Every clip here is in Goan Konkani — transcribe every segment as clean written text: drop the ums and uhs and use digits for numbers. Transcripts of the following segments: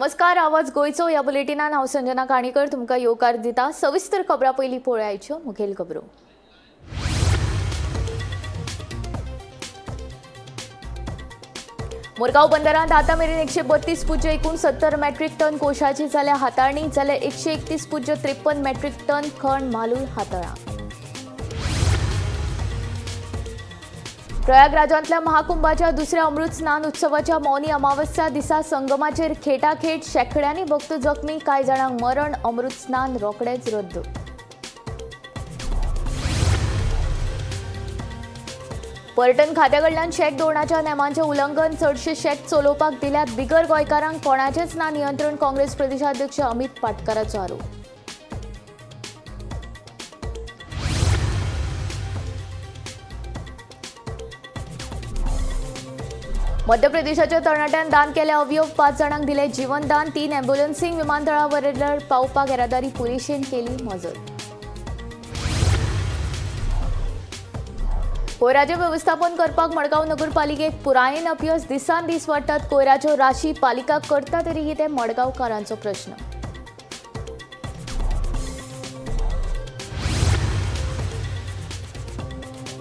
नमस्कार, आवाज गोंयचो ह्या बुलेटिनान हांव संजना काणीकर तुमकां येवकार दिता. सविस्तर खबरां पयलीं पळयाच्यो मुखेल खबरो. मुरगांव बंदरांत आतां मेरेन 132.69 मॅट्रीक टन कोशाची जाल्या हाताळणी, जाल्यार 131.53 मॅट्रीक टन खण म्हालूय हाताळा. प्रयागराजांतल्या महाकुंभाच्या दुसऱ्या अमृत स्नान उत्सवाच्या मौनी अमावस्या दिसा संगमाचेर खेटाखेट, शेंकड्यांनी भक्त जखमी, कांय जाणांक मरण. अमृत स्नान रोखडेच रद्द. पर्यटन खात्या कडल्यान शॅक धोरणाच्या नेमांचें उल्लंघन, चडशे शॅक चलोवपाक दिल्यात बिगर गोंयकारांक, कोणाचेंच ना नियंत्रण. काँग्रेस प्रदेशाध्यक्ष अमित पाटकाराचो आरोप. मध्य प्रदेशाच्या तरणाट्यान दान केले अवयव, 5 जाणांक दिले जीवनदान. 3 ॲम्ब्युलन्सींक विमानतळावरेर पावपाक येरादारी पुलिशेन केली मजत. कोयराचें वेवस्थापन करपाक मडगांव नगरपालिकेक पुरायेन अपयस, दिसान दीस वाडटात कोयराच्यो राशी, पालिका करता तरी कितें, मडगांवकारांचो प्रश्न.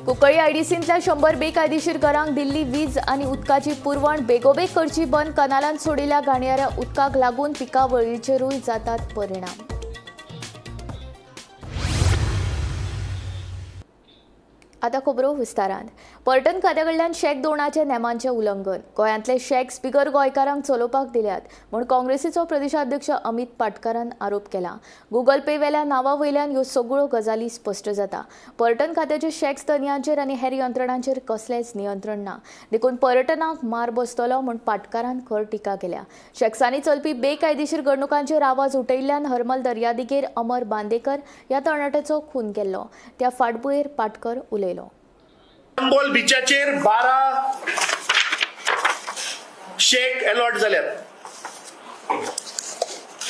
कुंकळी आयडीसींतल्या 100 बेकायदेशीर घरांक दिल्ली वीज आनी उदकाची पुरवण बेगोबेग करची बंद. कनालांत सोडिल्ल्या घाणयाऱ्या उदकाक लागून पिकावळीचेरूय जातात परिणाम. आता खबरो विस्तारान. पर्यटन खात्या कडल्यान शॅक धोरणाच्या नेमांचें उल्लंघन, गोंयांतले शॅक्स बिगर गोंयकारांक चलोवपाक दिल्यात म्हूण काँग्रेसीचो प्रदेशाध्यक्ष अमित पाटकारान आरोप केला. गुगल पे वेल्या नांवा वयल्यान ह्यो सगळ्यो गजाली स्पश्ट जाता. पर्यटन खात्याचे शॅक्स धनयांचेर आनी हेर यंत्रणांचेर कसलेंच नियंत्रण ना, देखून पर्यटनाक मार बसतलो म्हूण पाटकारान खर टिका केल्या. शॅक्सांनी चलपी बेकायदेशीर घडणुकांचेर आवाज उठयल्ल्यान हरमल दर्यादिगेर अमर बांदेकर ह्या तरणाट्याचो खून केल्लो, त्या फाटभुंयेर पाटकर उलयलो. आंबोल बिचाचेर 12 शेक अलॉट जाल्यात,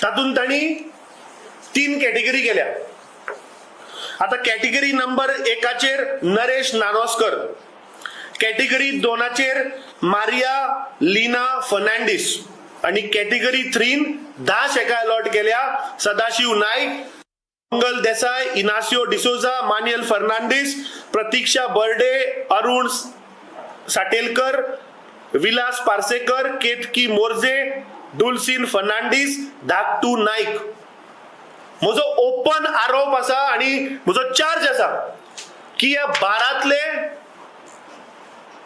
तातूंत तांणी 3 कॅटेगरी केल्या. आता category number 1 Naresh Nanoskar, category 2 Maria Lina Fernandes आणि कॅटेगरी 3 10 शेका अलॉट केल्या सदाशिव नाईक, मंगल देसाय, इनासियो डिसोजा, मान्युएल फर्नांडीस, प्रतीक्षा बर्डे, अरुण साटेलकर, विलास पार्सेकर, केतकी मोर्जे, डुलसीन फर्नांडीस, धाकटू नाईक. म्हजो ओपन आरोप आसा आणि म्हजो चार्ज आसा की ह्या 12तले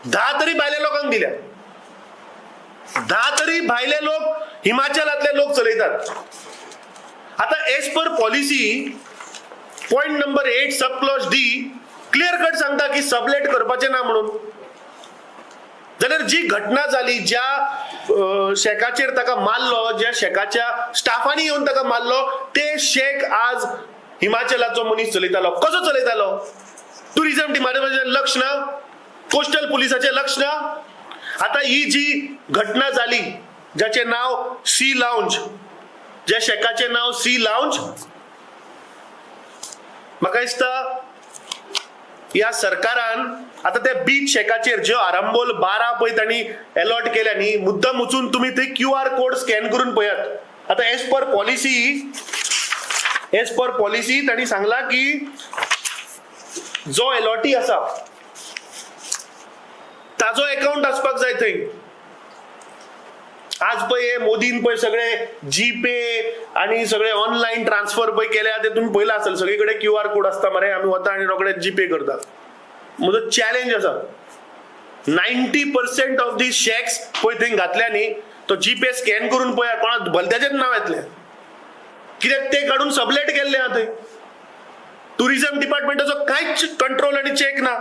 10 तरी भायल्या लोकांक दिल्या, 10 तरी भायले लोक, हिमाचलांतले लोक चलयतात. आता as per policy point number 8 sub clause D clear cut सांगता की सबलेट करपाचें ना म्हणून. जाल्यार जी घटना जाली, ज्या शेकाचेर ताका मारलो, ज्या शेकाच्या स्टाफांनी येवन ताका मारलो, ते शेक आज हिमाचलाचो मनीस चलयतालो. कसो चलयतालो? टुरिझम डिपार्टमेंटाचें लक्ष ना, कोस्टल पुलिसाचें लक्ष ना. आता ही जी घटना जाली, ज्याचें नांव सी लावंज, ज्या शेकाचें नांव सी लावंज, म्हाका दिसता ह्या सरकारान आतां त्या बीच शेकाचेर ज्यो आरंबोल 12 पळय तांणी अलॉट केल्या न्ही, मुद्दम वचून तुमी थंय क्यू आर कोड स्कॅन करून पळयात. आतां एज पर पॉलिसी तांणी सांगलां की जो एलॉटी आसा ताजो एकाउंट आसपाक जाय थंय. आज पळय हे मोदीन पळय सगळे जी पे आनी सगळे ऑनलायन ट्रान्सफर पळय केल्या, ते तुमी पळयला आसतलें. सगळे कडेन क्यू आर कोड आसता मरे, आमी वता आनी रोखडे जी पे करता. म्हजो चॅलेंज आसा, 90% ऑफ the shacks पळय थंय घातल्या न्ही, तो जी पे स्कॅन करून पळया, कोणा भलत्याचेच नांव येतलें. कित्याक ते काडून सबलेट केल्ले आहा थंय. टुरिझम डिपार्टमेंटाचो कांयच कंट्रोल आनी चॅक ना.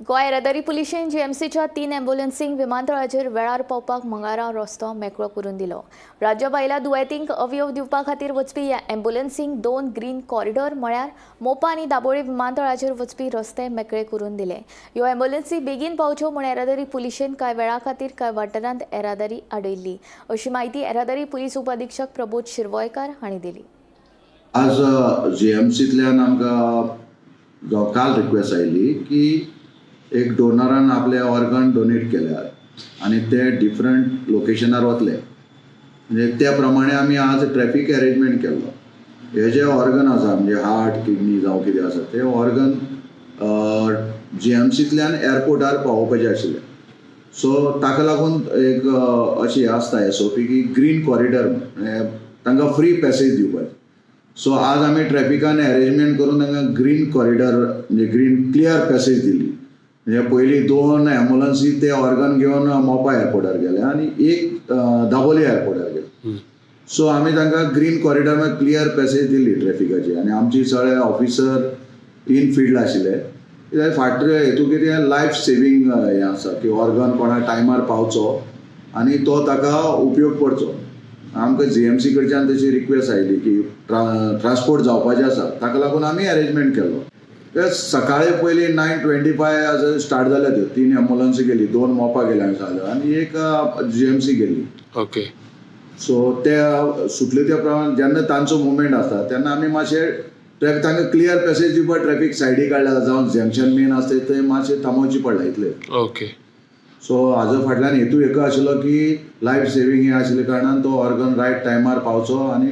गोंय येरादारी पुलिशेन जीएमसीच्या 3 ॲम्ब्युलन्सींक विमानतळाचेर वेळार पावपाक मंगळारा रस्तो मेकळो करून दिलो. राज्या भायल्या दुयेंतींक अवयव दिवपा खातीर वचपी ह्या ॲम्ब्युलन्सींक 2 ग्रीन कॉरिडॉर म्हळ्यार मोपा आनी दाबोळी विमानतळाचेर वचपी रस्ते मेकळे करून दिले. ह्यो ॲम्ब्युलन्सी बेगीन पावच्यो म्हूण येरादारी पुलिशेन कांय वेळा खातीर कांय वाठारांत येरादारी आडयल्ली, अशी म्हायती येरादारी पुलीस उपअधिक्षक प्रबोध शिरवयकार हांणी दिली. आज जीएमसींतल्यान आमकां काल रिक्वेस्ट आयली की एक डोनरान आपले ऑर्गन डोनेट केल्यात आनी ते डिफरंट लोकेशनार वतले. म्हणजे त्या प्रमाणे आमी आज ट्रॅफीक अरेंजमेंट केल्लो. हे जे ऑर्गन आसा म्हणजे हार्ट, किडनी जावं कितें आसा ते ऑर्गन जीएमसींतल्यान एअरपोर्टार पावोवपाचे आशिल्ले. सो ताका लागून एक अशी आसता एसओपी की ग्रीन कॉरिडर, तांकां फ्री पॅसेज दिवपाची. सो आज आमी ट्रॅफिकान अरेंजमेंट करून तांकां ग्रीन कॉरिडर म्हणजे ग्रीन क्लियर पॅसेज दिली. म्हणजे पयलीं 2 एम्बुलन्सी ते ऑर्गन घेवन मोपा एअरपोर्टार गेले आनी एक दाबोली एअरपोर्टार गेले. सो आमी तांकां ग्रीन कॉरिडर क्लियर पॅसेज दिली ट्रॅफिकाची आनी आमची सगळे ऑफिसर इन फिल्ड आशिल्ले. कित्याक फाटले हेतू कितें लायफ सेवींग हें आसा की ऑर्गन कोणा टायमार पावचो आनी तो ताका उपयोग पडचो. आमकां जीएमसी कडच्यान तशी रिक्वेस्ट आयली की ट्रान्सपोर्ट जावपाचें आसा, ताका लागून आमी अरेंजमेंट केलो. ते सकाळी पयलीं 9:25 स्टार्ट जाल्या त्यो 3 एम्बुलन्सी गेली, 2 मोपा गेल्या आमी सांगले आनी एक जीएमसी गेली. ओके. सो ते सुटले त्या प्रमाणे जेन्ना तांचो मुवमेंट आसता तेन्ना आमी मातशे ट्रॅफिक तांकां क्लियर पॅसेज दिवपाक ट्रॅफिक सायडी काडल्या, जावं जंक्शन मेन आसता थंय मातशें थांबोवची पडला इतले. ओके. सो हाजो फाटल्यान हेतू एक आशिल्लो की लायफ सेवींग हें आशिल्ल्या कारणान तो ऑर्गन रायट टायमार पावचो आनी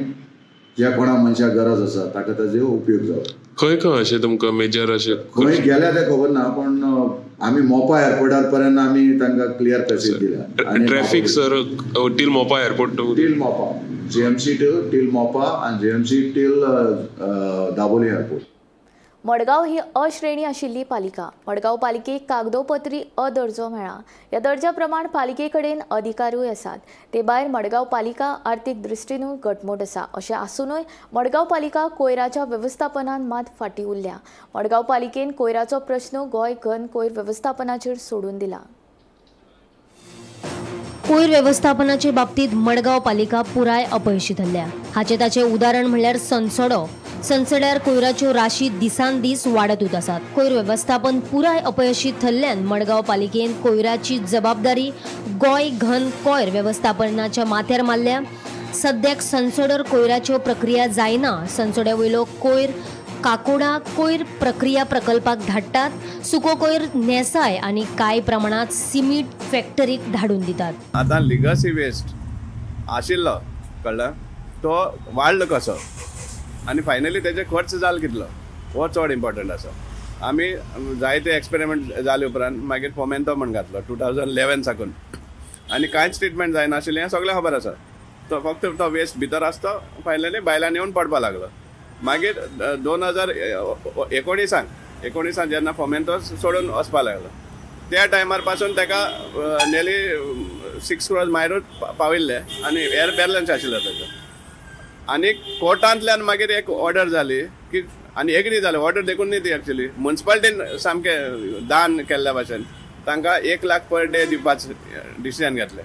ज्या कोणा मनशाक गरज आसा ताका ताजो उपयोग जावचो. खंय खंय अशें तुमकां मेजर अशें खंय गेल्या तें खबर ना, पण आमी मोपा एअरपोर्टार पर्यंत आमी तांकां क्लियर पॅसेज दिल्या. Traffic sir till Mopa airport to till Mopa, GMC to till Mopa आनी GMC till Dabolim airport. Madgaon ही अ श्रेणी आशिल्ली पालिका. मडगांव पालिकेक कागदोपत्री अ दर्जो मेळ्ळा. ह्या दर्जा प्रमाण पालिके कडेन अधिकारूय आसात. ते भायर मडगांव पालिका आर्थीक दृश्टीनूय घटमूट आसा. अशें आसुनूय मडगांव पालिका कोयराच्या वेवस्थापनान मात फाटीं उरल्या. मडगांव पालिकेन कोयराचो प्रश्न गोंय घन कोयर वेवस्थापनाचेर सोडून दिला. कोयर वेवस्थापनाचे बाबतीत मडगांव पालिका पुराय अपयशी थारल्या. हाचें ताचें उदाहरण म्हणल्यार सनसडो. सनसड्यार कोयराच्यो राशी दिसान दीस वाडतूच आसात. कोयर वेवस्थापन पुराय अपयशी थरल्यान मडगांव पालिकेन कोयराची जबाबदारी गोंय घन कोयर वेवस्थापनाच्या माथ्यार मारल्या. सद्याक सनसडर कोयराच्यो प्रक्रिया जायना. सनसड्या वयलो कोयर काकोडा कोयर प्रक्रिया प्रकल्पाक धाडटात. सुको कोयर नेसाय आनी कांय प्रमाणात सिमीट फॅक्टरीक धाडून दितात. आतां लिगसी वेस्ट आशिल्लो कळ्ळें, तो वाडलो कसो आनी फायनली तेजे खर्च जालो कितलो हो चड इम्पोर्टंट आसा. आमी जायते एक्सपेरिमेंट जाले उपरांत मागीर फोमेंतो म्हण घातलो 2011 साकून आनी कांयच ट्रिटमेंट जायनाशिल्लें हें सगळें खबर आसा. तो फक्त तो वेस्ट भितर आसता, फायनली बायलांनी येवन पडपा लागलो. मागीर 2019 जेन्ना फोमेंतो सोडून वचपा लागलो त्या टायमार पासून ताका नियरली 6 crores मायरूच पाविल्ले आनी एअर बॅलन्स आशिल्लो ताजो. आनी कोर्टांतल्यान मागीर एक ऑर्डर जाली की आनी एग्री जाले ऑर्डर देखून न्ही ती एक्चुली मुन्सिपालिटीन सामकें दान केल्ल्या भाशेन तांकां 1 लाख पर डे दिवपाचें डिसिजन घेतलें.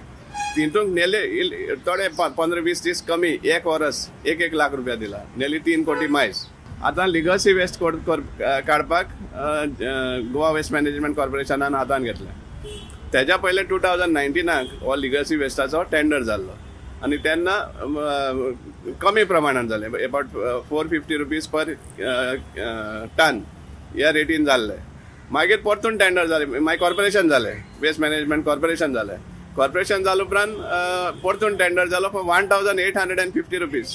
तितूंत नियरली थोडे 15-20 दीस कमी एक वरस 1-1 लाख रुपया दिला, नियरली 3 कोटी मायज. आतां लिगसी वेस्ट काडपाक गोवा वेस्ट मॅनेजमेंट कॉर्पोरेशनान हातान घेतलें. तेज्या पयलें 2019 हो लिगसी वेस्टाचो टेंडर जाल्लो आनी तेन्ना कमी प्रमाणान जालें, अबावट 450 रुपीज पर टन ह्या रेटीन जाल्लें. मागीर परतून टेंडर जालें, मागीर कॉर्पोरेशन जालें, वेस्ट मॅनेजमेंट कॉर्पोरेशन जालें. कॉर्पोरेशन जाले उपरांत परतून टेंडर जालो फॉर 1850 रुपीज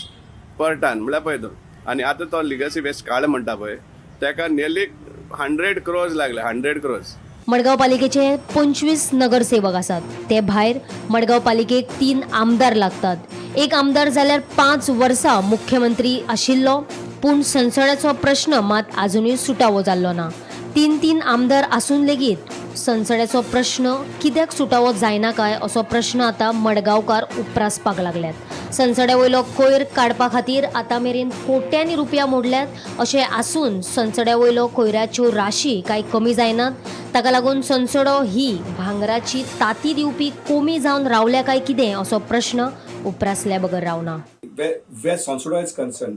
पर टन, म्हळ्यार पळय तूं. आनी आतां तो लिगसी वेस्ट काड म्हणटा पळय ताका नियरली 100 crores लागले, 100 crores. Madgaon पालिकेचे 25 नगरसेवक आसात. ते भायर मडगांव पालिकेक 3 आमदार लागतात. एक आमदार जाल्यार 5 वर्सां मुख्यमंत्री आशिल्लो, पूण सनसड्याचो प्रश्न मात आजुनूय सुटावो जाल्लो ना. 3-3 आमदार आसून लेगीत सनसड्याचो प्रश्न कित्याक सुटावो जायना काय असो प्रश्न आतां मडगांवकार उप्रासपाक लागल्यात. सनसड्या वयलो कोयर काडपा खातीर आतां मेरेन कोट्यांनी रुपया मोडल्यात. अशें आसून सनसड्या वयलो कोयराच्यो राशी कांय कमी जायनात. ताका लागून सनसडो ही भांगराची ताती दिवपी कोमी जावन रावल्या काय कितें असो प्रश्न उप्रासल्या बगर रावना. वे सनसडो is concern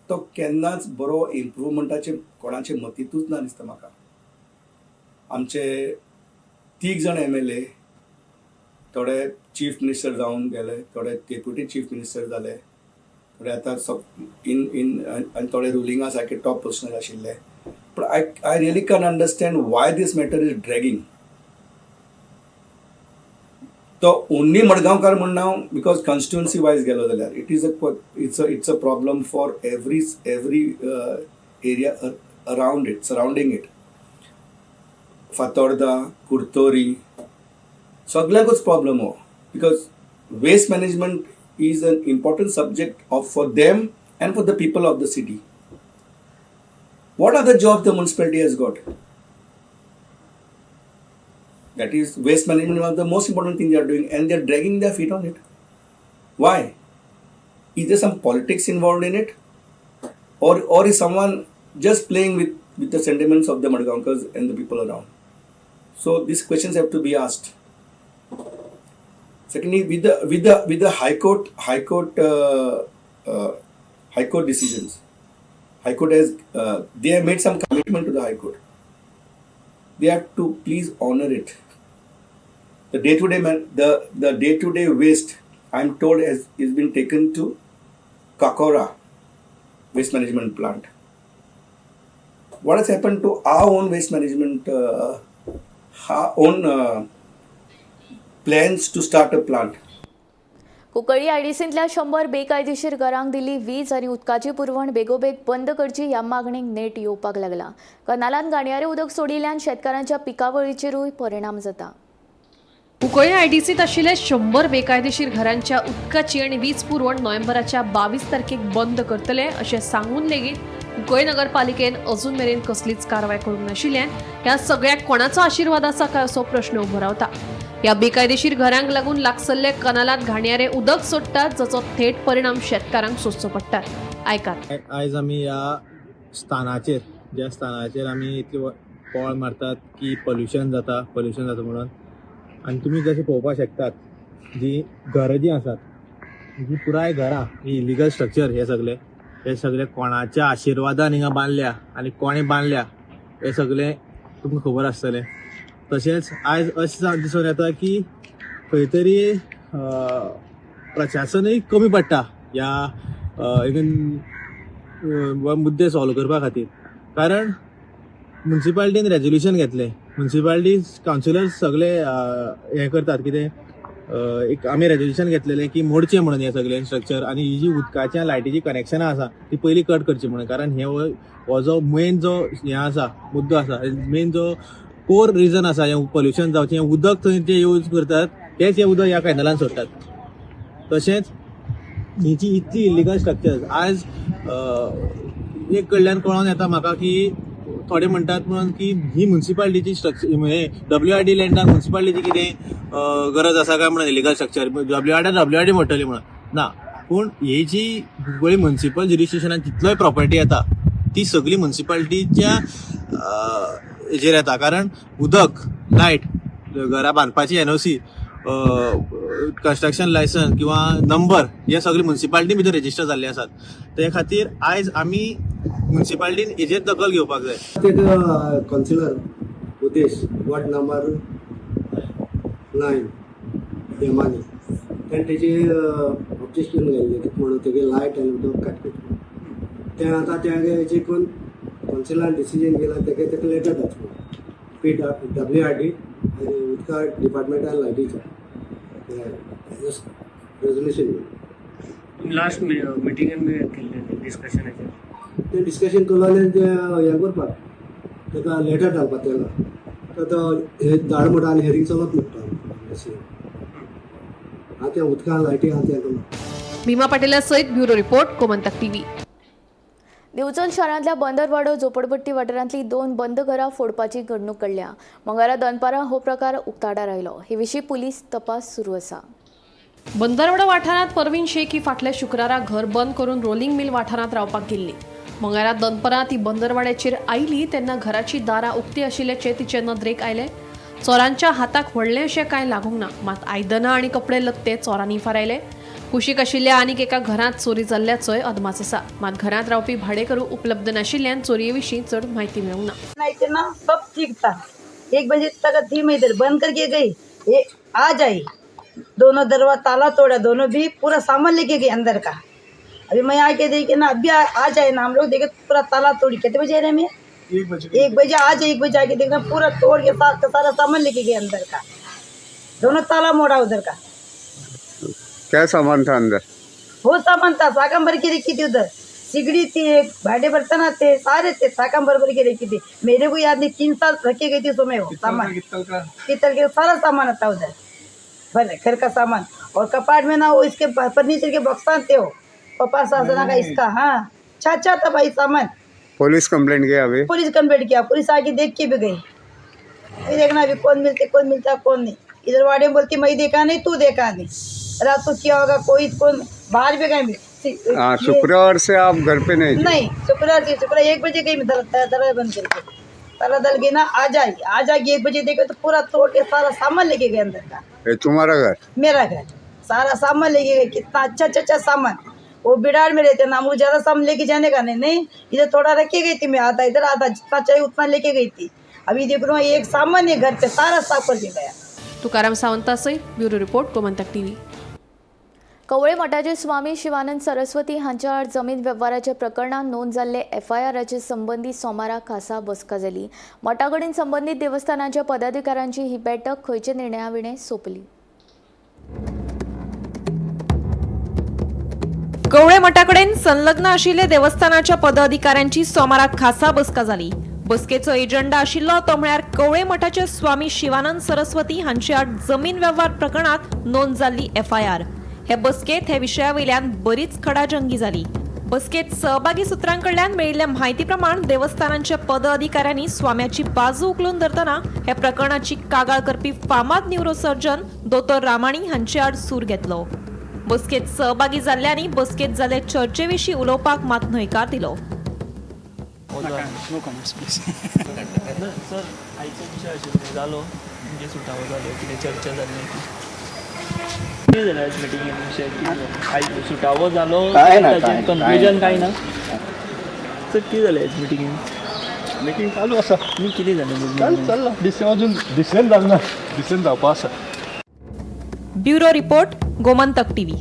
तो केन्नाच बरो इम्प्रुवमेंटाचे कोणाचे मतींतूच ना दिसता म्हाका. आमचे 3 जाण MLA थोडे चीफ मिनिस्टर जावन गेले, थोडे डेप्युटी चीफ मिनिस्टर जाले, थोडे आतां इन इन आनी थोडे रुलिंगा सारके टॉप पोजिशनार आशिल्ले. पूण I really can understand why this matter is dragging. तो ओन्ली मडगांवकार म्हण ना, because constituency wise गेलो जाल्यार it is a it's a problem for every area around it, surrounding it. Fatorda, Curtorim, सगळ्यांकूच problem हो, because waste management is an important subject of for them and for the people of the city. What are the jobs the municipality has got? That is waste management, one of the most important thing they are doing, and they are dragging their feet on it. Why? Is there some politics involved in it? Or is someone just playing with the sentiments of the Madgaonkars and the people around? So these questions have to be asked. Secondly, with the High Court decisions, High Court has they have made some commitment to the High Court. They have to please honor it. The day to day man, the day to day waste, I am told, has is been taken to Cacora waste management plant. What has happened to our own waste management, our own plans to start a plant? Cuncolim आयडीसींतल्या 100 बेकायदेशीर घरांक दिल्ली वीज आनी उदकाची पुरवण बेगोबेग बंद करची ह्या मागणीक नेट येवपाक लागला. कनालान घाणयारें उदक सोडिल्ल्यान शेतकारांच्या पिकावळीचेरूय परिणाम जाता. कुंकळी आयडीसीत आशिल्ले 100 बेकायदेशीर घरांच्या उदकाची आनी वीज पुरवण नोव्हेंबराच्या 22 तारखेक बंद करतले अशें सांगून लेगीत कुंकळी नगरपालिकेन अजून मेरेन कसलीच कारवाय करूंक नाशिल्ल्यान ह्या सगळ्याक कोणाचो आशिर्वाद आसा काय असो प्रश्न उबो रावता. ह्या बेकायदेशीर घरांक लागून लागसल्ले कनालात घाणयारे उदक सोडटात, जाचो थेट परिणाम शेतकारांक सोंसचो पडटा. आयकात. आयज आमी ह्या स्थानाचेर, ज्या स्थानाचेर आमी इतली बोवाळ मारतात की पोल्युशन जाता, पोल्युशन जाता म्हणून, आनी तुमी जशें पळोवपाक शकतात, जी घरां जीं आसात, जी पुराय घरां ही इलिगल स्ट्रक्चर, हे सगळे कोणाच्या आशिर्वादान हिंगा बांदल्या आनी कोणें बांदल्या हे सगळें तुमकां खबर आसतलें. तशेंच आयज अशें दिसून येता की खंय तरी प्रशासनूय कमी पडटा ह्या इवन मुद्दे सॉल्व करपा खातीर, कारण मुन्सिपालिटीन रेजोल्युशन घेतलें, मुन्सिपालिटी कावन्सिलर्स सगळे हें करतात कितें, एक आमी रेजोल्युशन घेतलेलें की मोडचें म्हणून हें सगळें स्ट्रक्चर आनी ही जी उदकाचें लायटीची कनेक्शनां आसा ती पयलीं कट करची म्हणून, कारण हे हो जो मेन जो हें आसा, मुद्दो आसा, मेन जो कोर रिजन आसा हें पोल्युशन जावचें, हें उदक थंय जे यूज करतात तेंच हें उदक ह्या कॅनलान सोडटात. तशेंच ही जी इतली इलिगल स्ट्रक्चर्स आज एक कडल्यान कळोन येता म्हाका की थोडे म्हणटात म्हणून की ही मुन्सिपालिटीची स्ट्रक्चर, हे डब्ल्यू आर डी लँडाक मुन्सिपालिटीची कितें गरज आसा काय म्हणून, illegal structure WRD WRD म्हणटली म्हणून ना. पूण ही जी कुंकळी मुन्सिपल जुरिस्डिक्शनान जितलोय प्रॉपर्टी येता ती सगळी मुन्सिपालिटीच्या हेजेर येता, कारण उदक, लायट, घरां बांदपाची एनओसी, कन्स्ट्रक्शन लायसन्स किंवा नंबर हे सगळे मुन्सिपालिटी भितर रेजिस्टर जाल्ले आसात. ते खातीर आयज आमी मुन्सिपालिटीन हेजेर दखल घेवपाक जाय. एक कावन्सिलर उदेश, वॉर्ड नंबर 9, डेमानी, तेणें तेजी ऑब्जेक्शन घाल्लें कितें म्हणून तेगे लायट आनी उदक कट करता. तें आतां तें हेजें करून कावन्सिलान डिसिजन घेयला, तेगे तेका लेटर धाडचें पीडब्ल्यूआरडी आनी उदका डिपार्टमेंट आनी लायटीच्या रेजोल्युशन. लास्ट मिटिंगेन बी केल्लें डिस्कशनाचेर? तें डिस्कशन केलो आनी तें हें करपाक ताका लेटर घालपाक तेका तर तो हे धाड म्हणटा आनी हेरींग चलत म्हणटा अशें आतां तें उदकान लायटी आहा तें करून. भीमा पाटीला सयत bureau report, Gomantak TV. Divchal शारांतल्या बंदरवाडो झोपडपट्टी वाठारांतली दोन बंद घरां फोडपाची घडणूक घडल्या. मंगळारा दनपारां हो प्रकार उक्ताडार आयलो. हे विशीं पुलीस तपास सुरू आसा. बंदरवाडो वाठारांत परवीन शेख ही फाटल्या शुक्रारा घर बंद करून रोलिंग मिल वाठारांत रावपाक गेल्ली. मंगळारा दनपरां ती बंदरवाड्याचेर आयली तेन्ना घराची दारां उक्ती आशिल्ल्याचें तिचे नदरेक आयलें. चोरांच्या हाताक व्हडलें अशें कांय लागूंक ना, मात आयदनां आनी कपडे लत्ते चोरांनी फारायले. कुशीक आशिल्ल्या आनीक एका घरांत चोरी जाल्ल्याचोय अदमास आसा, मात घरांत रावपी भाडेकरू उपलब्ध नाशिल्ल्यान चोरये विशीं चड म्हायती मेळूंक ना. नहीं थे ना, सब ठीक था. 1 बजे तक थी मैं इधर, बंद करके गई. ये आज आई, दोनों दरवाजा ताला तोड़ा, दोनों भी पूरा सामान लेके गए अंदर का. अभी मैं आके देखे ना, अभी आ जाए ना हम लोग देखे, पूरा ताला तोड़ी. कितने बजे आ रहे मैं? 1 बजे. 1 बजे आज, 1 बजे आके देखना, पूरा तोड़ के सारा सामान लेके गए अंदर का. दोनों ताला मोड़ा उधर का। क्या सामान था अंदर? बहुत सामान था, साकम भर के रखी थी उधर, सिगड़ी थी, एक भांडे बर्तन थे, सारे थे, साकम भर भर के रखी थी। मेरे को याद नहीं, 3 साल रखे गई थी उसमें वो सामान, पीतल के सारा सामान था उधर, भले घर का सामान। और कपाट में ना वो इसके फर्नीचर के बक्सा थे, वो पप्पा सासना का इसका, हाँ अच्छा अच्छा था भाई सामान। पुलिस कंप्लेंट किया अभी? पुलिस कंप्लेंट किया, पुलिस आके देख के भी गई। अभी देखना अभी कौन मिलते, कौन मिलता कौन नहीं। इधर वाड़े में बोलती मैं देखा नहीं, तू देखा नहीं, रात को क्या होगा, कोई कौन बाहर भी गए। हाँ, शुक्रवार से आप घर पे नहीं थे? नहीं, शुक्रवार से शुक्रवार 1 बजे गई मैं, दरवाजा बंद करके ताला दल गई ना। आ जाएगी, आ जाएगी 1 बजे देखे तो पूरा तोड़ के सारा सामान लेके गए अंदर का। ये तुम्हारा घर? मेरा घर, सारा सामान लेके गए, कितना अच्छा अच्छा अच्छा सामान। वो बिरार में रहते ना, हमको ज़्यादा सामान लेके जाने का नहीं, नहीं इधर थोड़ा रखे गई थी मैं, आधा इधर आधा जितना चाहिए उतना लेके गई थी। अभी देख रहा हूँ एक सामान है घर पे, सारा साफ करके गया। तुकाराम सावंतासहित bureau report, Gomantak TV. Kavale मठाचे स्वामी शिवानंद सरस्वती हांच्या आड जमीन वेव्हाराच्या प्रकरणात नोंद जाल्ले एफआयआराचे संबंदी सोमारा खासा बसका जाली। मठा कडेन संबंदीत देवस्थानाच्या पदाधिकाऱ्यांची ही बैठक खंयच्या निर्णया विणें सोंपली। कवळे मठाकडेन संलग्न आशिल्ले देवस्थानाच्या पदाधिकाऱ्यांची सोमाराक खासा बसका जाली। बसकेचो एजंडा आशिल्लो तो म्हळ्यार कवळे मठाचे स्वामी शिवानंद सरस्वती हांचे आड जमीन वेव्हार प्रकरणात नोंद जाल्ली एफआयआर। हे बसकेत हे विशया वयल्यान बरीच खडाजंगी जाली। बसकेत सहभागी सुत्रांकडल्यान मेळिल्ल्या म्हायती प्रमाण देवस्थानांच्या पदाधिकाऱ्यांनी स्वाम्याची बाजू उखलून धरतना हे प्रकरणाची कागाळ करपी फामाद न्युरोसर्जन दोतोर रामाणी हांचे आड सूर घेतलो। बसकेत सहभागी जाल्ल्यांनी बसकेत जाल्ले चर्चेविशीं उलोवपाक मात न्हयकार दिलो। सर, आयचो विशय आशिल्लो जालो, म्हणजे सुटावो जालो, कितें चर्चा जाली, कितें जालें आयज मिटिंगेन विशय कितें जालो? आयज सुटावो जालो, ताचें कन्क्लुजन कांय ना। सर, कितें जालें आयज मिटिंगेन? मिटींग चालू आसा। न्ही, कितें जालें? चालू चल्ला, डिसिजन अजून डिसिजन जालें ना, डिसिजन जावपा आसा। Bureau report, Gomantak TV.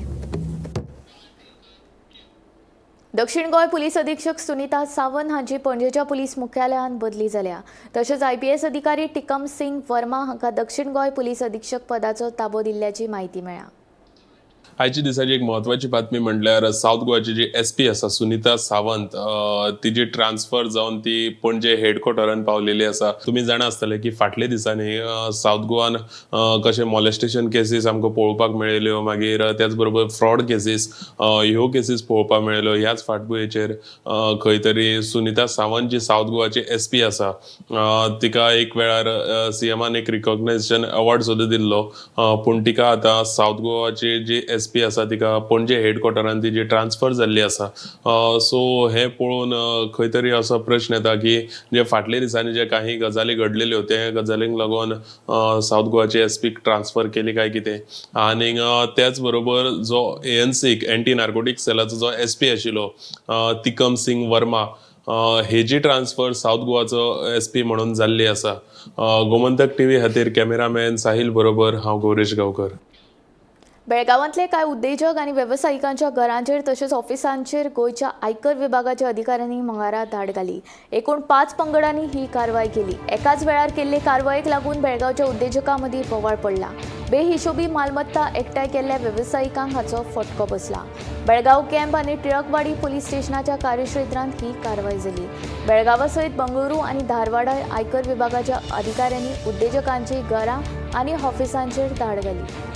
दक्षिण गोंय पुलीस अधीक्षक सुनीता सावंत हांची पणजेच्या पुलीस मुख्यालयांत बदली जाल्या। तशेंच आयपीएस अधिकारी टिकम सिंग वर्मा हांकां दक्षिण गोंय पुलीस अधीक्षक पदाचो ताबो दिल्ल्याची म्हायती मेळ्ळ्या। आयच्या दिसाची एक म्हत्वाची बातमी म्हणल्यार सावथ गोवाची जी एस पी आसा सुनीता सावंत, तिजी ट्रान्सफर जावन ती पणजे हेडक्वॉर्टरान पावलेली आसा। तुमी जाणा आसतले की फाटल्या दिसांनी सावथ गोवान कशें मॉलेस्टेशन केसीस आमकां पळोवपाक मेळिल्ल्यो, मागीर त्याच बरोबर फ्रॉड केसीस ह्यो केसीस पळोवपाक मेळिल्ल्यो। ह्याच फाटभुंयेचेर खंय तरी सुनीता सावंत जी सावथ गोवाची एस पी आसा तिका एक वेळार सीएमान एक रिकॉग्नायझेशन अवॉर्ड सुद्दां दिल्लो, पूण तिका आतां सावथ गोवाची जी एस पी आसा तिका पणजे हेडक्वॉर्टरान तिजी ट्रान्सफर जाल्ली आसा। सो हें पळोवन खंय तरी असो प्रश्न येता की जे फाटल्या दिसांनी जे काही गजाली घडलेल्यो ते गजालींक लागून सावथ गोवाची एस पीक ट्रान्सफर केली काय कितें। आनी त्याच बरोबर जो एएनसीक एंटी नार्कोटीक सेलाचो जो एस पी आशिल्लो तिकम सिंग वर्मा हेजी ट्रान्सफर सावथ गोवाचो एस पी म्हणून जाल्ली आसा। गोमंतक टीव्ही खातीर कॅमेरामॅन साहिल बरोबर हांव गौरेश गांवकर। बेळगांवांतले कांय उद्देजक आनी वेवसायिकांच्या घरांचेर तशेंच ऑफिसांचेर गोंयच्या आयकर विभागाच्या अधिकाऱ्यांनी मंगळारा धाड घाली। एकूण 5 पंगडांनी ही कारवाय केली। एकाच वेळार केल्ले कारवायेक लागून बेळगांवच्या उद्देजकां मदीं बोवाळ पडला। बेहिशोबी मालमत्ता एकठांय केल्ल्या वेवसायिकांक हाचो फटको बसला। बेळगांव कॅम्प आनी टिळकवाडी पुलीस स्टेशनाच्या कार्यक्षेत्रांत ही कारवाय जाली। बेळगांवा सयत बंगळुरू आनी धारवाडा आयकर विभागाच्या अधिकाऱ्यांनी उद्देजकांची घरां आनी ऑफिसांचेर धाड घाली।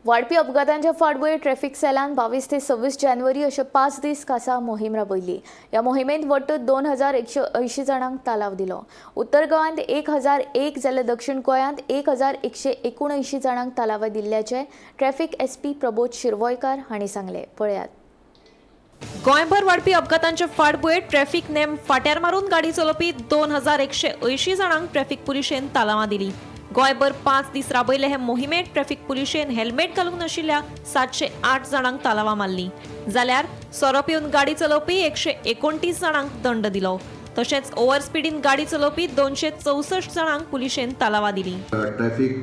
वाढपी अपघातांच्या फाटभुंयेर ट्रॅफिक सेलान 22 ते 26 जानेवारी अशे 5 दीस खासा मोहीम राबयली। ह्या मोहिमेंत वट्ट 2180 जाणांक तालाव दिलो। उत्तर गोंयांत 1001 जाल्यार दक्षिण गोंयांत 1179 जाणांक तालाव दिल्ल्याचें ट्रॅफिक एसपी प्रबोध शिरवयकार हांणी सांगलें। पळयात। गोंयभर वाढपी अपघातांचे फाटभुंयेर ट्रॅफिक नेम फाट्यार मारून गाडी चलोवपी 2180 जाणांक ट्रॅफिक पुलिशेन तालावां दिली। गोंयभर 5 दीस राबयले हे मोहिमेंत ट्रॅफिक पुलिशेन हेल्मेट घालूंक नाशिल्ल्या 708 जाणांक तालावां मारली, जाल्यार सोरो पिवन गाडी चलोवपी 129 जाणांक दंड दिलो. तशेंच ओव्हर स्पिडीन गाडी चलोवपी 264 जाणांक पुलिशेन तालावां दिली. ट्रॅफिक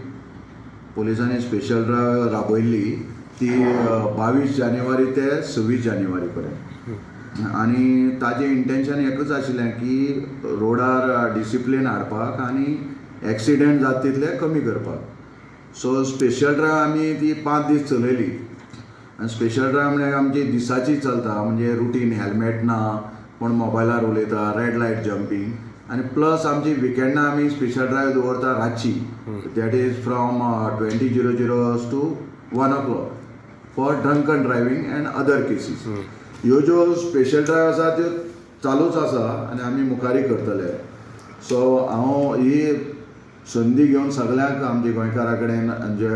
पोलिसांनी स्पेशल ड्रायव्ह राबयल्ली ती 22 जानेवारी ते 26 जानेवारी पर्यंत, आनी ताजें इंटेन्शन एकूच आशिल्लें की रोडार डिसिप्लीन हाडपाक आनी एक्सिडेंट जाता तितले कमी करपाक. सो स्पेशल ड्रायव्ह आमी ती 5 दीस चलयली आनी स्पेशल ड्रायव्ह म्हळ्यार आमची दिसाची चलता, म्हणजे रुटीन हेल्मेट ना, कोण मोबायलार उलयता, रेड लायट जंपींग, आनी प्लस आमची विकेंडा आमी स्पेशल ड्रायव्ह दवरता रातची, that is from 20:00 to 1 o'clock for drunken driving and other cases. ह्यो ज्यो स्पेशल ड्रायव्ह आसा त्यो चालूच आसा आनी आमी मुखारय करतले. सो हांव ही संदी घेवन सगळ्यांक आमच्या गोंयकारा कडेन जे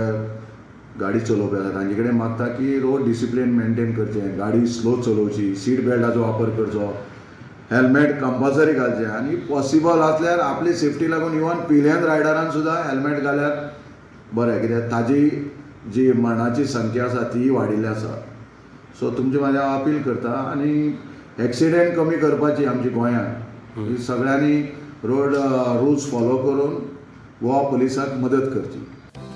गाडी चलोवपी आसा तांचे कडेन मागता की रोड डिसिप्लीन मेनटेन करचें, गाडी स्लो चलोवची, सीट बेल्टाचो वापर करचो, हेल्मेट कंपल्सरी घालचें आनी पॉसिबल आसल्यार आपली सेफ्टी लागून इवन पिलियन रायडरान सुद्दां हेल्मेट घाल्यार बरें, कित्याक ताजी जी मरणाची संख्या आसा तीय वाडिल्ली आसा. सो तुमचे म्हाज्या हांव अपील करता आनी एक्सिडेंट कमी करपाची आमची गोंयांत सगळ्यांनी रोड रुल्स फॉलो करून गोवा पुलिसाक मदत करची.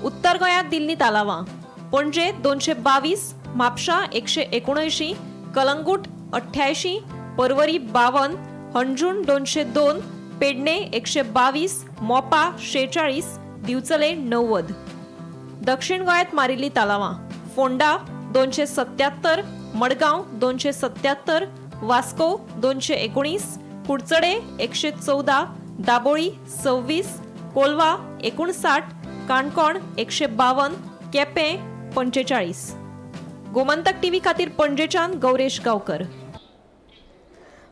उत्तर गोंयांत दिल्ली तालावां: पणजे 222, म्हापशा 179, कलंगूट 88, परवरी 52, हणजूण 202, पेडणे 122, मोपा 46, दिवचले 90. दक्षिण गोंयांत मारिल्ली तालावां: फोंडा 277, मडगांव 277, वास्को 219, कुडचडे 114, दाबोळी 26, कोलवा 59, काणकोण 152, केपें 45. गोमंतक टीव्ही खातीर पणजेच्यान गौरेश गांवकर.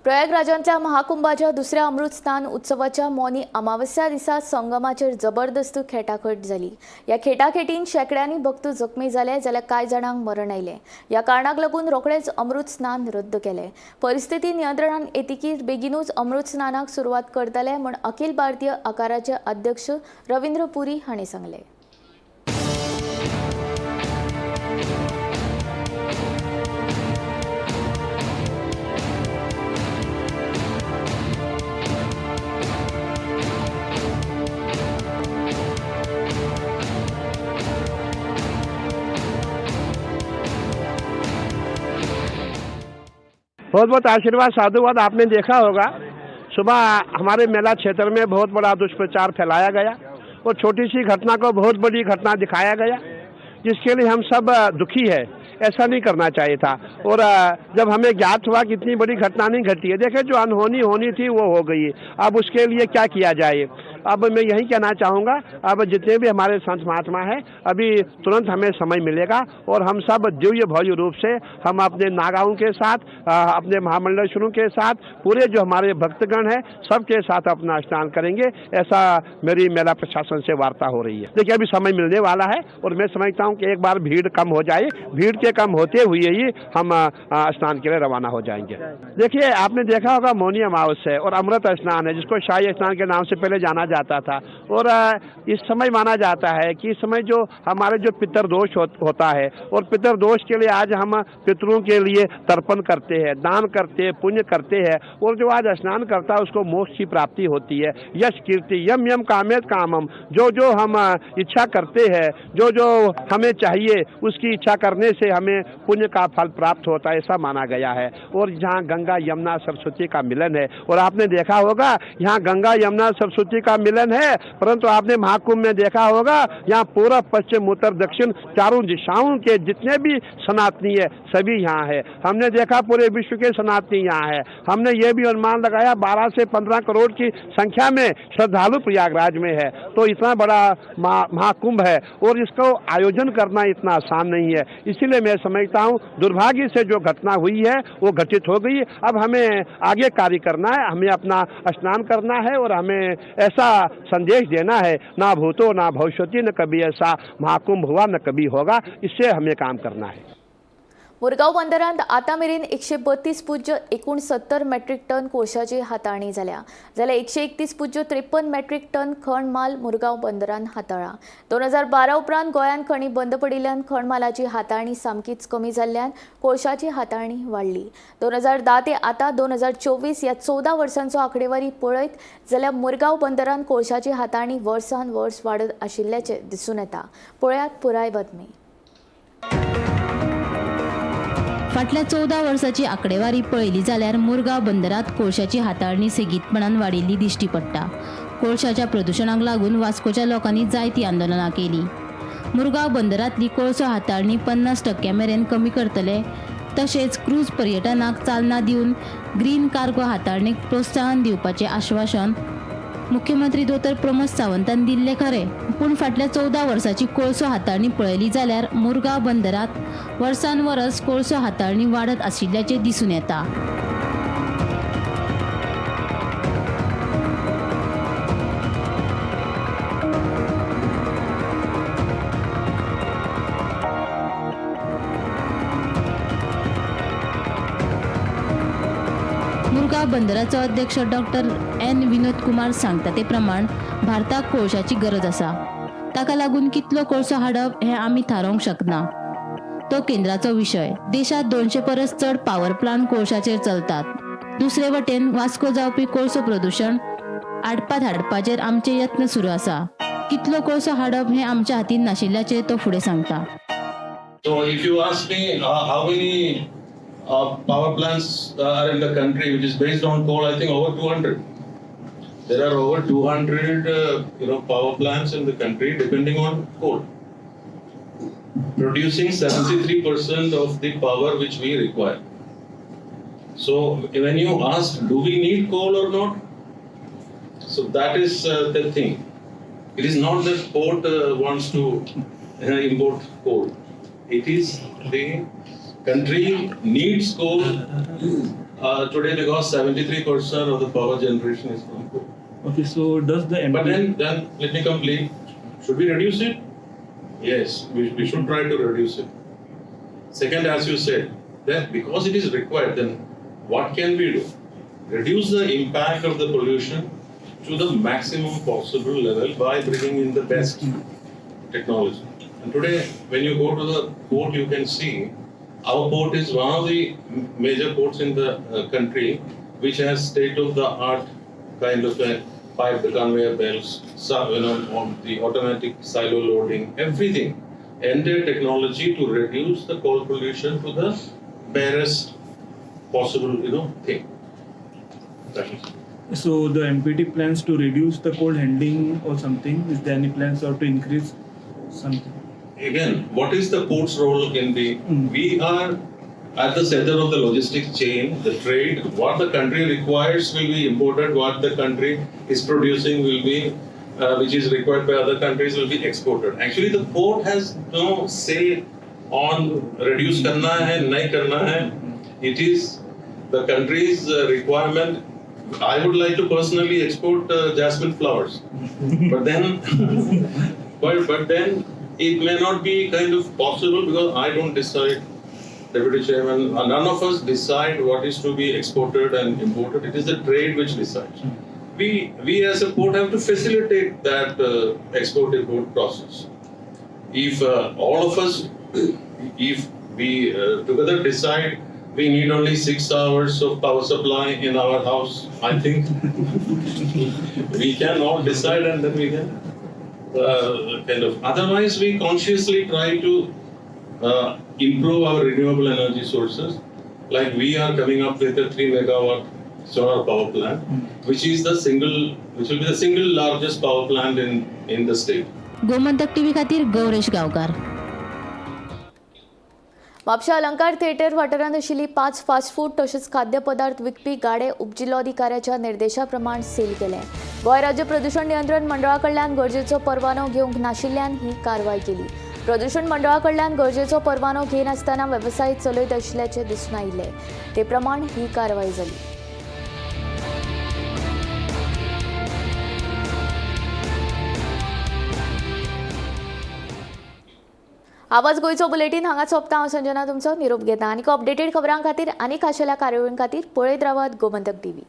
प्रयागराजांतल्या महाकुंभाच्या दुसऱ्या अमृत स्नान उत्सवाच्या मौनी अमावस्या दिसा संगमाचेर जबरदस्त खेटाखेट जाली. ह्या खेटाखेटीन शेंकड्यांनी भक्त जखमी जाले जाल्यार कांय जाणांक मरण आयलें. ह्या कारणाक लागून रोखडेच अमृत स्नान रद्द केलें. परिस्थिती नियंत्रणान येतकीर बेगीनूच अमृत स्नानाक सुरवात करतले म्हूण अखिल भारतीय आकाराचे अध्यक्ष रवींद्र पुरी हांणी सांगलें. बहुत बहुत आशीर्वाद, साधुवाद। आपने देखा होगा सुबह हमारे मेला क्षेत्र में बहुत बड़ा दुष्प्रचार फैलाया गया और छोटी सी घटना को बहुत बड़ी घटना दिखाया गया, जिसके लिए हम सब दुखी है। ऐसा नहीं करना चाहिए था। और जब हमें ज्ञात हुआ कि इतनी बड़ी घटना नहीं घटी है, देखे जो अनहोनी होनी थी वो हो गई, अब उसके लिए क्या किया जाए। अब मैं यही कहना चाहूँगा, अब जितने भी हमारे संत महात्मा हैं, अभी तुरंत हमें समय मिलेगा और हम सब दिव्य भव्य रूप से हम अपने नागाओं के साथ, अपने महामंडलेश्वरों के साथ, पूरे जो हमारे भक्तगण हैं सबके साथ अपना स्नान करेंगे, ऐसा मेरी मेला प्रशासन से वार्ता हो रही है। देखिए अभी समय मिलने वाला है और मैं समझता हूँ कि एक बार भीड़ कम हो जाए, भीड़ के कम होते हुए ही हम स्नान के लिए रवाना हो जाएंगे। देखिए आपने देखा होगा मौनी अमावस्या है और अमृत स्नान है, जिसको शाही स्नान के नाम से पहले जाना जाता था। और इस समय माना जाता है कि इस समय जो हमारे जो पितृदोष होता है और पितृदोष के लिए आज हम पितरों के लिए तर्पण करते हैं, दान करते हैं, पुण्य करते हैं और जो आज स्नान करता है उसको मोक्ष की प्राप्ति होती है। यश कीर्ति यम यम कामेत कामम, जो जो हम इच्छा करते हैं, जो जो हमें चाहिए उसकी इच्छा करने से हमें पुण्य का फल प्राप्त होता है, ऐसा माना गया है। और जहाँ गंगा यमुना सरस्वती का मिलन है, और आपने देखा होगा यहाँ गंगा यमुना सरस्वती का मिलन है, परंतु आपने महाकुंभ में देखा होगा यहाँ पूरा पश्चिम उत्तर दक्षिण चारों दिशाओं के जितने भी सनातनी है सभी यहाँ है। हमने देखा पूरे विश्व के सनातनी यहाँ है। हमने ये भी अनुमान लगाया 12 से 15 करोड़ की संख्या में श्रद्धालु प्रयागराज में है। तो इतना बड़ा महाकुंभ है और इसको आयोजन करना इतना आसान नहीं है। इसीलिए मैं समझता हूँ दुर्भाग्य से जो घटना हुई है वो घटित हो गई। अब हमें आगे कार्य करना है, हमें अपना स्नान करना है और हमें ऐसा संदेश देना है, ना भूतो ना भविष्यति, न कभी ऐसा महाकुंभ हुआ न कभी होगा, इससे हमें काम करना है। मुरगांव बंदरांत आतां मेरेन 132.69 मेट्रीक टन कोळशाची हाताळणी जाल्या, जाल्यार 131.53 मेट्रीक टन खण माल मुरगांव बंदरान हाताळ्ळा. 2012 उपरांत गोंयांत खणी बंद पडिल्ल्यान खण मालाची हाताळणी सामकीच कमी जाल्ल्यान कोळशाची हाताळणी वाडली. 2010 ते आतां 2024 ह्या 14 वर्सांचो आंकडेवारी पळयत जाल्यार मुरगांव बंदरान कोळशाची हाताळणी वर्सान वर्स वाडत आशिल्ल्याचें दिसून येता. पळयात पुराय बातमी. फाटल्या 14 वर्साची आंकडेवारी पळयली जाल्यार मुरगांव बंदरांत कोळशाची हाताळणी सेगीतपणान वाडिल्ली दिश्टी पडटा. कोळशाच्या प्रदुशणाक लागून वास्कोच्या लोकांनी जायतीं आंदोलनां केली. मुरगांव बंदरांतली कोळसो हाताळणी 50% मेरेन कमी करतले, तशेंच क्रूज पर्यटनाक चालना दिवन ग्रीन कार्गो हाताळणीक प्रोत्साहन दिवपाचें आश्वासन मुख्यमंत्री दोतोर प्रमोद सावंतान दिल्लें खरें, पूण फाटल्या 14 वर्साची कोळसो हाताळणी पळयली जाल्यार मुरगांव बंदरांत वर्सान वर्स कोळसो हाताळणी वाडत आशिल्ल्याचें दिसून येता. मुरगांव बंदराचो अध्यक्ष डॉक्टर एन विनोद कुमार सांगता ते प्रमाण भारताक कोळशाची गरज आसा. ताका लागून कितलो कोळसो हाडप हें आमी थारावंक शकना, तो केंद्राचो विशय. देशांत 200 परस चड पावर प्लांट कोळशाचेर चलतात. दुसरे वटेन वास्को जावपी कोळसो प्रदुशण आडपात हाडपाचेर आमचे यत्न सुरू आसा. कितलो कोळसो हाडप हें आमच्या हातीन नाशिल्ल्याचें तो फुडें सांगता. So if you ask me how many power plants are in the country which is based on coal, I think over 200. There are over 200 power plants in the country depending on coal, producing 73% of the power which we require. So when you ask, do we need coal or not? So that is the thing. It is not that port wants to import coal. It is the country needs coal today because 73% of the power generation is from coal. Okay, so does the But then let me complete. Should we reduce it? Yes, we should try to reduce it. Second, as you said, that because it is required, then what can we do? Reduce the impact of the pollution to the maximum possible level by bringing in the best technology. And today, when you go to the port, you can see our port is one of the major ports in the country which has state-of-the-art kind of a pipe, the conveyor belts, on the automatic silo loading, everything. Entire technology to reduce the coal pollution to the barest possible, thing. That is. So the MPT plans to reduce the coal handling or something? Is there any plans or to increase something? Again, what is the port's role in the? We are at the center of the logistics chain, the trade. What the country requires will be imported. What the country is producing will be, which is required by other countries, will be exported. Actually, the port has no say on reduce karna hai, nahi karna hai. It is the country's requirement. I would like to personally export jasmine flowers, but then, but then it may not be kind of possible because I don't decide, Deputy Chairman, none of us decide what is to be exported and imported. It is the trade which decides. We as a port have to facilitate that export-import process. If all of us, if we together decide we need only 6 hours of power supply in our house, I think we can all decide and then we can kind of. Otherwise, we consciously try to improve our renewable energy sources. Like we are coming up with a 3 megawatt solar power plant, which is the single, which will be the single largest power plant in the state. Gomantak TV खातीर गौरेश गांवकार. म्हापशा अलंकार थिएटर वाठारांत आशिल्ली 5 फास्ट फूड तशेंच खाद्यपदार्थ विकपी गाडे उपजिल्लोधिकाऱ्याच्या निर्देशा प्रमाण सील केले. गोंय राज्य प्रदूषण नियंत्रण मंडळा कडल्यान गरजेचो परवानो घेवंक नाशिल्ल्यान ही कारवाय केली. प्रदूषण मंडळा कडल्यान गरजेचो परवानो घेनासतना वेवसाय चलयत आशिल्ल्याचें दिसून आयिल्लें. ते प्रमाण ही कारवाय जाली. आवाज गोंयचो बुलेटीन हांगा सोंपता. हांव संजना तुमचो निरोप घेता आनी अपडेटेड खबरां खातीर आनी खाशेल्या कार्यावळीं खातीर पळयत रावात गोमंतक टीव्ही.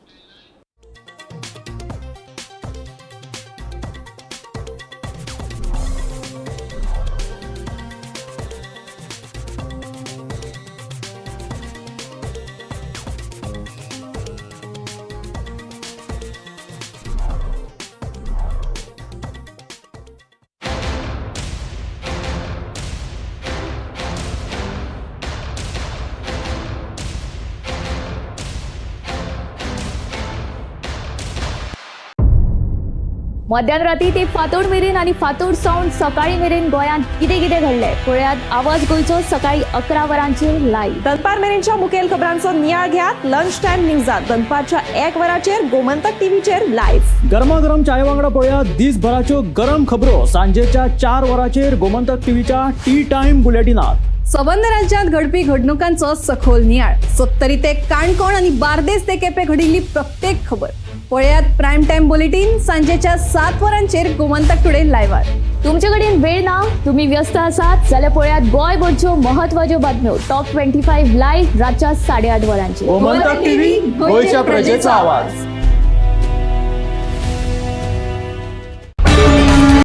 मध्यान राती ते फांतोड मेरेन आनी फांतोड सावन सकाळी मेरेन गोंयांत कितें कितें घडलें पळयात आवाज गोंयचो सकाळी 11 वरांचेर लायव्ह. दनपार मेरेनच्या मुखेल खबरांचो नियाळ घेयात लंच टायम न्यूजात दनपारच्या 1 वराचेर गोमंतक टीव्हीचेर लायव्ह. गरमागरम चाय वांगडा पळया दिसभराच्यो गरम खबरो सांजेच्या 4 वरांचेर गोमंतक टीव्हीच्या टी टायम बुलेटिनात. सबंद राज्यांत घडपी घडणुकांचो सखोल नियाळ, सत्तरी ते काणकोण आनी बार्देस ते केपें घडिल्ली प्रत्येक खबर पळयात प्रायम टायम बुलेटीन सांजेच्या 7 वरांचेर गोमंतक टुडे लायव्हार. तुमचे कडेन वेळ ना, तुम्ही व्यस्त आसात जाल्यार पळयात गोंयभरच्यो महत्वाच्यो बातम्यो टॉप 25 लायव्ह रातच्या 8:30 वरांचेर. गोमंतक टीव्ही, गोंयच्या प्रजेचा आवाज.